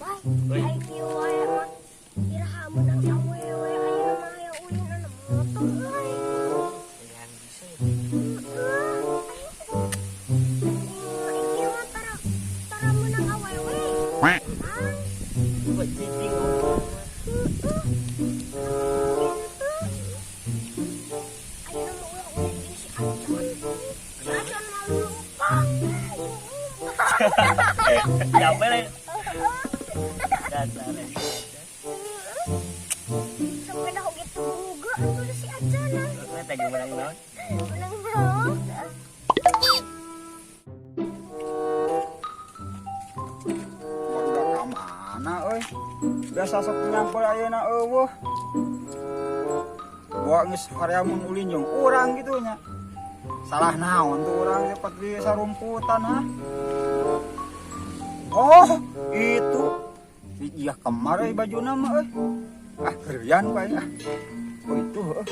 Bay, ai kieu wae mah iraha meunang awewe ayeuna mah aya ulin anu motor euy. Pilihan bisa ya. Ai kieu mah tara meunang awewe. Coba cicing. Ayeuna mah ulah ulin jeung si Acon. Si Acon mah lumpang. Capek lah. Dasar. Sampai dah gitu juga atuh si Acon. Gue tadi menang naon? Menang naon? Udah ka mana euy? Biasa sok nyamper ayeuna eueuh. Bawa geus hareamun ulin jeung urang kitu nya. Salah naon tuh urang cepat di sarumputan ha? Oh, itu. Iya kemar euy bajuna mah euy. Ah, heureyan ku aing ah. Oh itu heuh.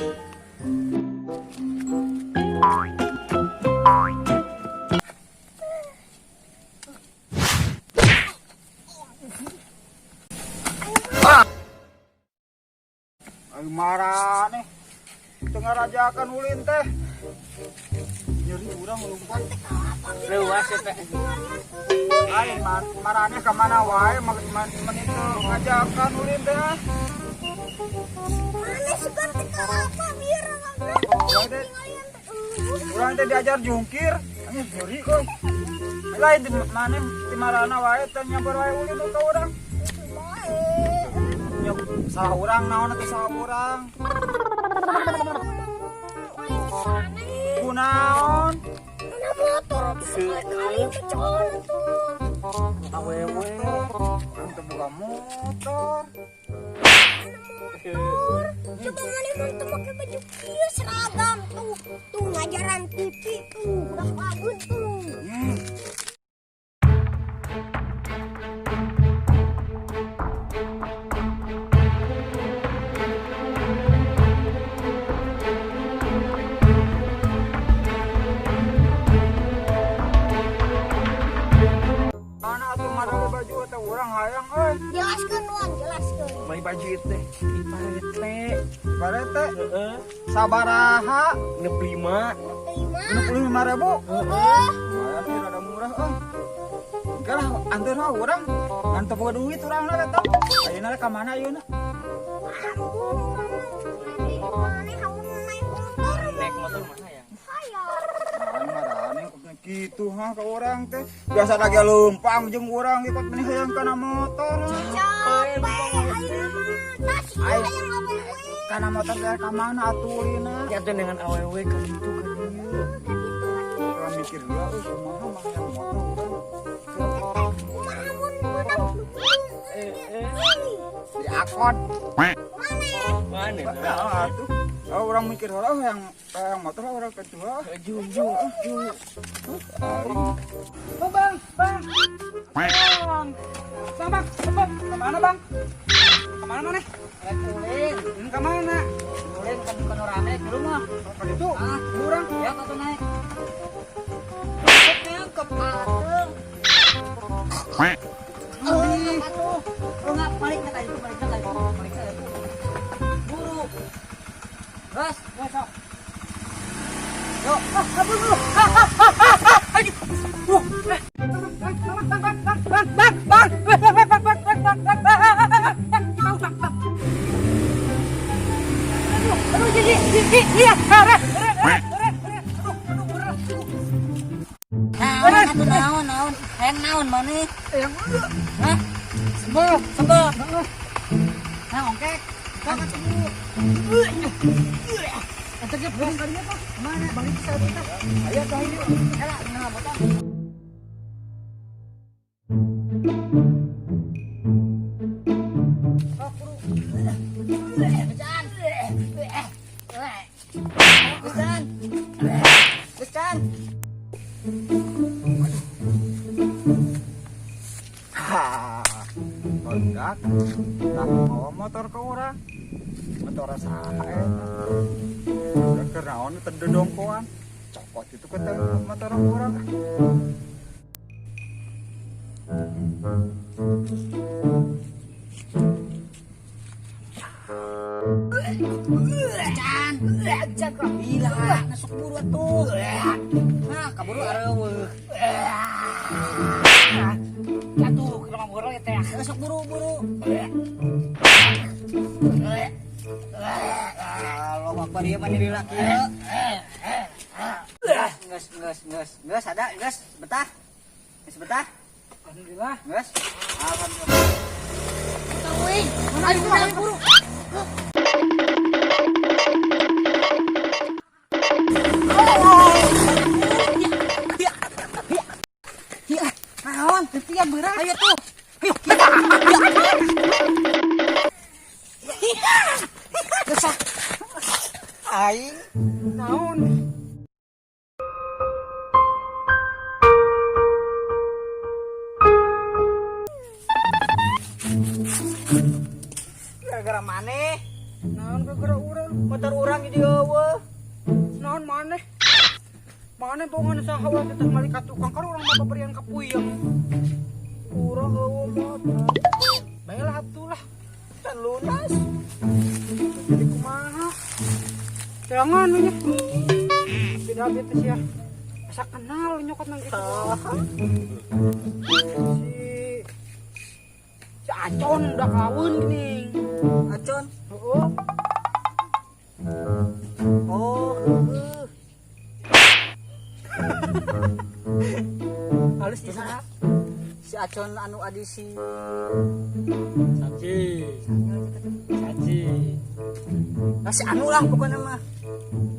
Aing marah nih. Teu ngarajakan ulin teh. Nyeri urang lompat. Leuwas ya teh. Aing marane ka mana wae men itu ngajakan ulin teh. Mana sugan teh kalapa biar Urang teh diajar jungkir, anjing nyeri euy. Lain di maneh di marana wae teh nyamper wae ulin ka urang. Ya salah urang naon atuh salah urang. Kunaon? Mana motor sekali kecol tuh. Awewe. Urang teu boga motor. Motor. Coba mana mun teu make baju kieu seragam tuh. Tuh ngajaran TV tuh, udah bagus tuh. Mana atuh marale baju atau urang hayang euy. Jelaskeun Wan, jelaskeun. Beli baju itu di parete. Parete. Heeh. Sabaraha? 65. 65.000. Heeh. Lumayan euy rada murah euy. Engke lah anteur mah urang ngan teu boga duit urang lah eta. Ayeuna ka mana ayeuna? Naik motor. Naik motor mah hayang. Hayang. Marane kok kitu ha ka urang teh. Biasa lagi leumpang jeung urang ikut meni hayang kana motor. Capek ayeuna mah. Tas ieu hayang awewe. Kana motor teh ka mana atuh ulina? Ya teh dengan awewe ka ditu ka dieu. Urang mikir heula euy kumaha mah hayang motor urang. Kumaha mun meunang Di akon. Mana? Mana? Nah, atuh. Oh, orang mikir heula yang motor orang kedua. Ju ju ju. Oh, bang, bang. Bang. Sama, bang. Kemana, Bang? Kemana mana? Rek ulin. Kemana? Ulin kan bukan rame ke rumah. Ka ditu. Ah, urang. Ya, kata naik. Ke patung. Oh, enggak, balik ke tadi, balik ke tadi, balik ke tadi. Buru. Gas, besok. Yo, ah, kabur dulu. Ayo. Bang, bang, bang, bang, bang, bang, bang, bang, bang, bang, bang, bang, bang. Aduh, aduh, iya, aduh, aduh, berat. Naon, atuh naon, naon, hayang naon maneh? Hayang Hah? Sembel, sembel. Nah, ongkek. Kang atuh. Eta ge beuring kadinya Pak. Kemana? Balik ke saya teh. Aya tah ieu. Ela, nah, motor. Becan. Becan. Ha. Barudak. Tah mawa motor ke urang. Motor saha eta? Udah keur naon teu dodongkoan. Cokot itu ke motor urang. Buru atuh. Nah, kaburu areueuh. Jatuh ke rumah buru ya teh. Sok buru-buru. Kalau bapak dia mah diri laki ya. Nges nges nges nges ada nges betah. Nges betah. Alhamdulillah. Nges. Alhamdulillah. Wih, ayo buru buru. Naon? Tetian berat. Ayo tuh. Ayo. Kesah. Aing. Naon? Gara-gara maneh? Naon gara-gara urang? Motor urang di eueuh. Naon maneh? Maneh bongan saha urang teh mali ka tukang kan urang mah babarian ka puyeng. Urang eueuh motor. Baiklah atuh lah. Can lunas. Jadi kumaha? Jangan we nya. Beda beda sih ya. Asa kenal nyokot nang gitu. Si Acon udah kawin gini. Acon. Heeh. Oh, heueuh. Halus di sana. Si Acon anu adi si Saji. Saji. Nah, si anu lah pokoknya mah.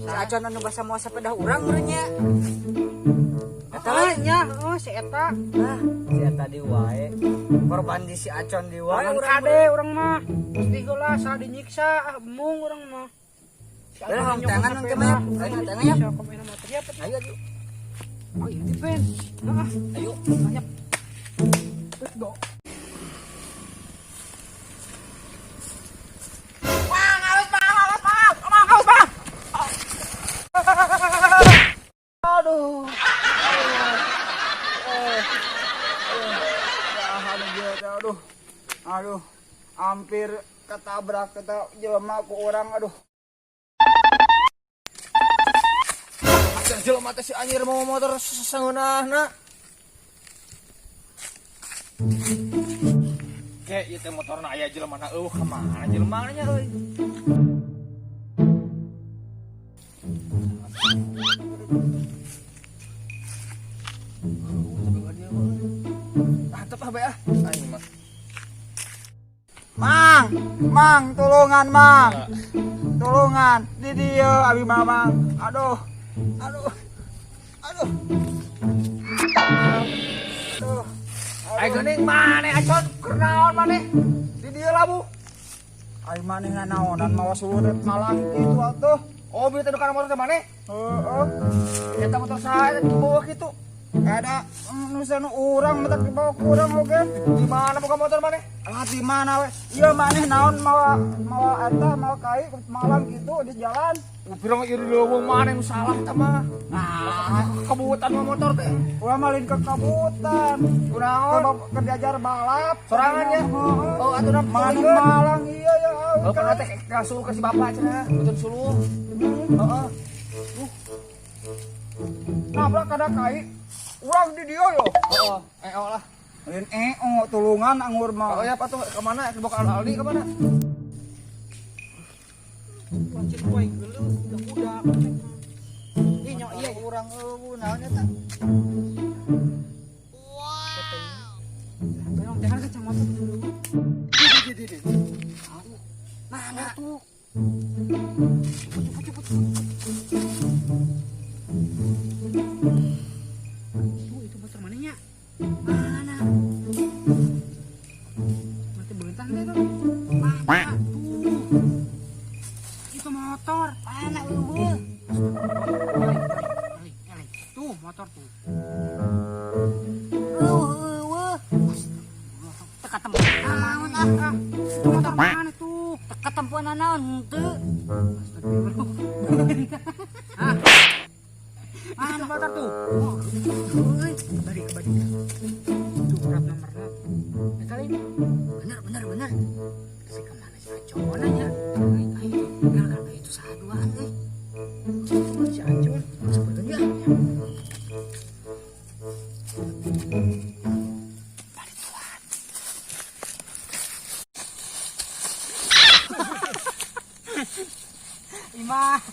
Si Acon anu basa moal sepeda urang meureun nya. Eta lah. Nya, heeh si eta. Nah, si eta di wae. Korban di si Acon di wae Urang urang. kade urang mah. Mesti heula sa dinyiksa, ah embung urang mah. Si Udah, Acon hong nyokot tangan sepeda. engke mah ya. Ayo tangan ya. Bisa komen motor ya, Pet. Ayo ayo. Oh, iya, Pen. Heeh. Ayo. Banyak. Let's go. Bang, awas bang, awas bang, bang, awas bang. Aduh. Aduh. Aduh. Hampir ketabrak kita jelema ku urang aduh. Asa jelema teh si anjir mau motor sangeunahna. Kayak ieu teh motorna aya jelema na eueuh ka mana jelema nya euy. Mantap ah bae ah. Aing mah. Mang, Mang, tulungan Mang. Tulungan di dieu abi Mamang. Aduh. Aduh. Aduh. Aduh. Aing geuning maneh Acon keur naon maneh? Di dieu labu. Ai maneh nanaonan mawa surat malang kitu atuh. Oh, beuh teh nu kana motor teh maneh? Heeh. Eta motor saha eta dibawa kitu? Ada nu sanu urang mah dibawa ku urang oge. Di mana boga motor maneh? Alah di mana we? Ieu maneh naon mawa mawa eta mawa kai malam kitu di jalan. Pirang ieu di leuweung maneh nu salah eta mah. Nah, Kebutan mah motor teh. urang mah lain kekabutan. Kunaon? Keur diajar balap. Sorangan ya? Heeh. Oh, atuh na Maneh malang iya ya. Oh, pernah teh kasuluh ke si bapak cenah, betul suluh. Heeh. Nabrak kada kai. Urang di dieu yo. Heeh, eo lah. Lain eo tulungan anggur mah. Oh ya, Pak tuh ke mana? Ke Bokal Aldi ke mana? Lancit wae geuleuh budak-budak. Ih, nyok iya Urang eueuh naon eta? Memang teh kan kacamata dulu. Di. Mana Tuh. Cepet cepet cepet. Tuh itu motor manehnya. Mana? Nanti beuntan teh tuh. Mana? Tuh. Itu motor. Mana eueuh? Eleng, eleng. Tuh motor tuh. Eueuh. Teka tempuan naon ah? Ah, itu motor mana tuh? Teka tempuan naon henteu? Astagfirullah. Ah. Itu motor tuh. Oh, Euy. balik balik. Tuh plat nomornya. Eh, kali ini Bener bener bener. si kemana si Acon aja. Ayo, ayo, itu saha duaan euy. Si Acon. Ima.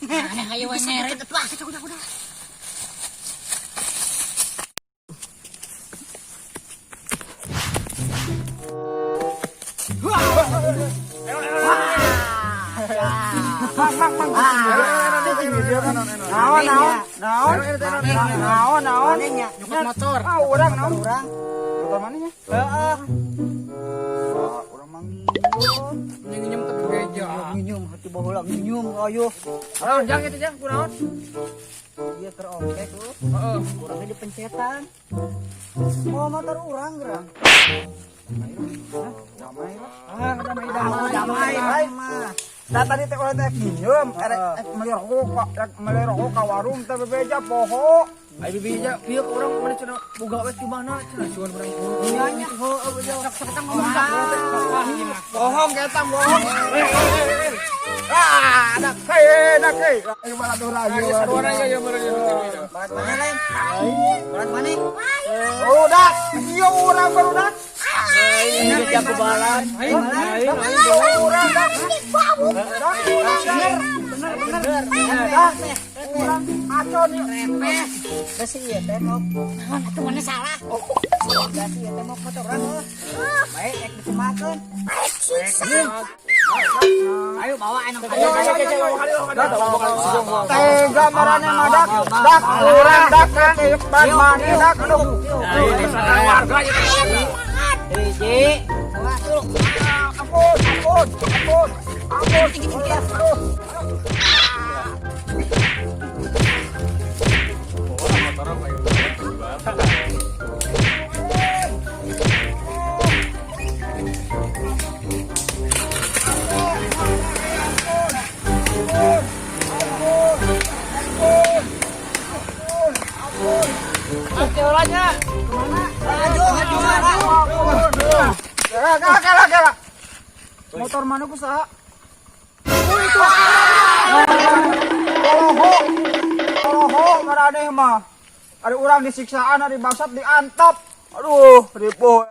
Aneh ayo we nyeret atuh ah. Udah. Naon naon naon naon naon Nyokot motor. Ah, urang naon urang. Motor mana nya? Heeh. Ah, urang mah nginjem. Nginjem ke gereja. Nyium hati baheula nyium ayo. Naon jang itu jang kunaon? Iya keur ongkek tuh. Heeh. Urangnya dipencetan. Mau motor urang gerang. Damai lah. Ah, damai damai. Damai Damai. mah. Nah tadi teh urang teh nginjem, erek meuli rokok, rek meuli rokok ka warung teh bebeja poho. Ai bibi ja ieu ka urang mana cenah boga we di mana cenah cuan urang. Iya nya. Heuh beja. Sok sok ngomong sok. Bohong eta bohong. Ah, dak hei, dak hei. Ayo malah urang. Saruana ya meureun ya. Barat mana lain? Barat mana? Udah, iya urang barudak. Ini jago balan. Aing aing Urang dak. Bener bener. Dah, urang acon. Repeh. Besi ieu teh mau. Naon atuh mana salah? Besi ieu teh mau motor urang heuh. Baik ek dikumakeun. Baik siksa. Ayo bawa anu. Ayo, ayo, ayo, ayo. Tega marane mah dak, dak urang dak teh ban mane dak aduh. Warga ya. Hiji, dua, tilu. Ampun, ampun, ampun. Ampun. Aduh. Maju, maju, maju. Kela, kela, kela, kela. Motor mana ku saha? Toloho. Toloho maraneh mah. Ada urang disiksaan, ada bangsat diantap. Aduh, ripuh.